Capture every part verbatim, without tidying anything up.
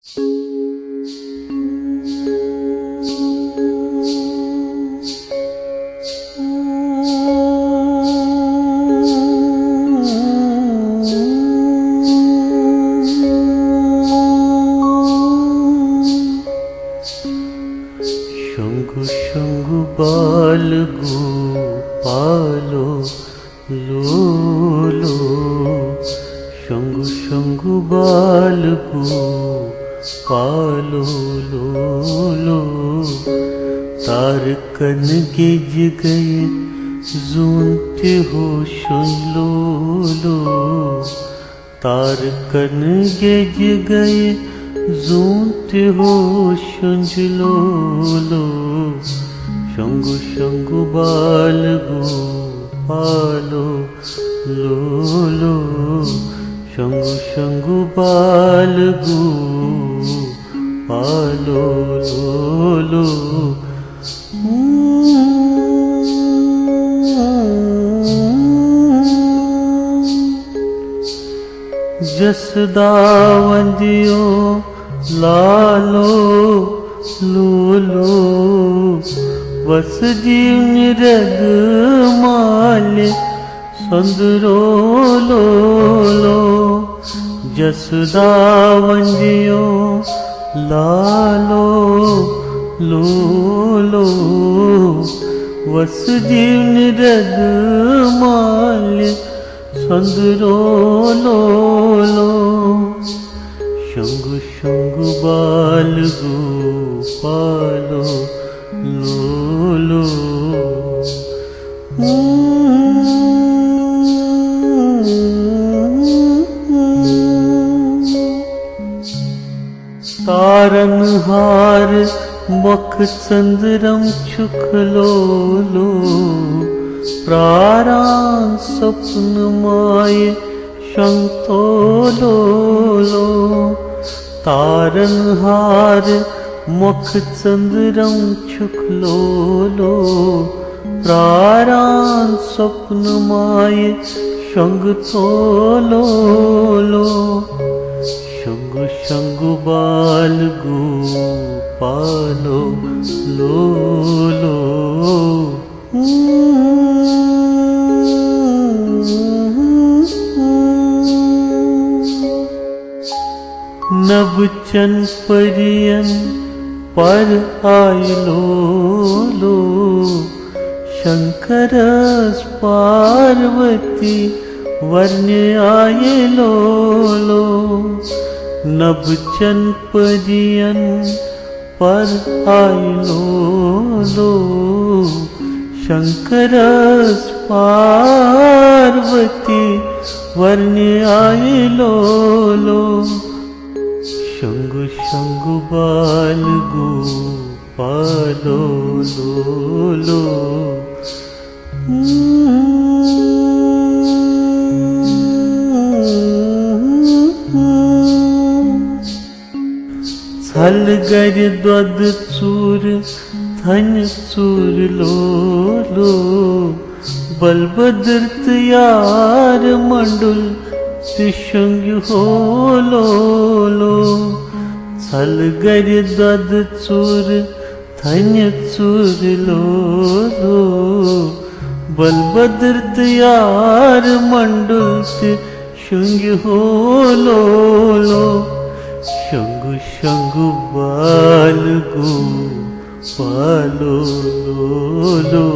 شۄنٛگُو شۄنٛگُو بالہٕ گوٚو پالو لولو، شۄنٛگُو شۄنٛگُو بالہٕ گوٚو پالو لولو۔ تارکن گیٚجہِ گٔیہِ زوٗن تہِ ہو شۄنٛج لولو۔ تارکن گیٚجہِ گٔیہِ زوٗن تہِ ہو شۄنٛج لولو۔ شۄنٛگُو شۄنٛگُو بالہٕ گوٚو پالو لولو، شۄنٛگُو شۄنٛگُو بالہٕ گوٚو پالو لولو۔ جسدا وندیو لالو لولو، وس دیو نرد مالہِ سندرو لولو۔ جسدا وندیو لالو لولو، وس دیو نرد مالہِ سندرو لولو۔ شۄنٛگُو شۄنٛگُو بالہٕ گوٚو پالو لولو۔ تارن ہار مۄکھ ژٔنٛدرم چھُکھ لولو، پراران سپنہٕ مایہِ شۄنٛگتو لولو۔ تارن ہار مۄکھ ژٔنٛدرم چھُکھ لولو، پراران سپنہٕ مایہِ شۄنٛگتو لولو۔ شۄنٛگُو شۄنٛگُو بالہٕ گوٚو پالو لولو۔ نبہٕ چن پرین پر آیہِ لولو، شنکرس پاروتی ورنہِ آیہِ لولو۔ نبہٕ چن پرین پر آیہِ لولو، شنکرس پاروتی ورنہِ آیہِ لولو۔ شۄنٛگُو شۄنٛگُو بالہٕ گوٚو پالو لولو۔ ژھل گرِ دۄدٕ ژوٗرٕ، تھنہِ ژوٗرٕ لولو، بل بدر تہٕ یار منڈل تہِ شۄنٛگہِ ہو لولو۔ ژھل گرِ دۄدٕ ژوٗرٕ، تھنہِ ژوٗرٕ لولو، بل بدر تہٕ یار منڈل تہِ شۄنٛگہِ ہو لولو۔ شۄنٛگُو شۄنٛگُو بالہٕ گوٚو پالو لولو۔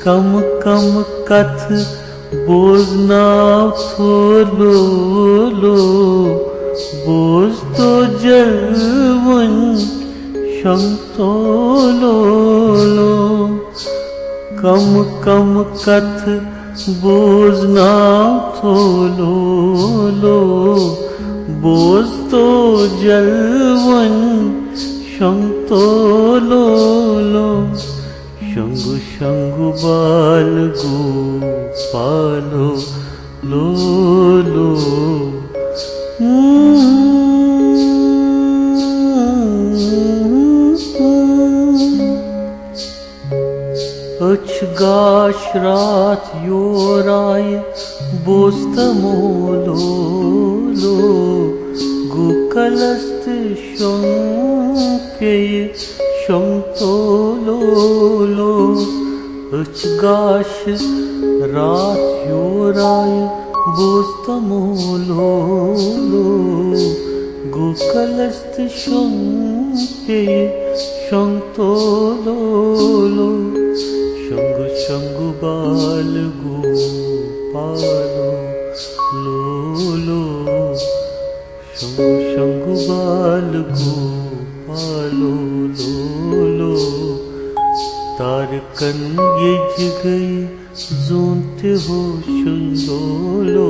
کم کم کتھ بوزناو تھو لولو، بوز تو جلوٕنۍ شۄنٛگتو لولو۔ کم کم کتھ بوزناو تھو لولو، بوز تو جلوٕنۍ شۄنٛگتو لولو۔ شۄنٛگُو شۄنٛگُو بالہٕ گوٚو پالو لولو۔ أچھ گاش را اتھ یور آیہِ بوزتمو لولو، گوٚو کلس تہٕ شۄنٛگ پیٚیہِ شۄنٛگ تو لولو۔ أچھ گاش راتھ یور آیہِ بوزتمو لولو، گوٚو کلس تہٕ شۄنٛگ پیٚیہِ شۄنٛگ تو لولو۔ شۄنٛگہٕ شۄنٛگہٕ بال گوٚو پالو لولو۔ شۄنٛگہٕ شۄنٛگہٕ بال گوٚو پالو لولو۔ تارکن ییٚجہِ گٔے زوٗن تہِ ہوشن لولو۔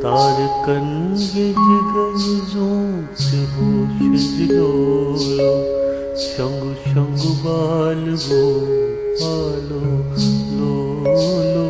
تارکن ییٚجہِ گٔے زوٗن تہِ ہوشن لولو۔ شۄنٛگہٕ شۄنٛگہٕ بال گوٚو پالو لولو۔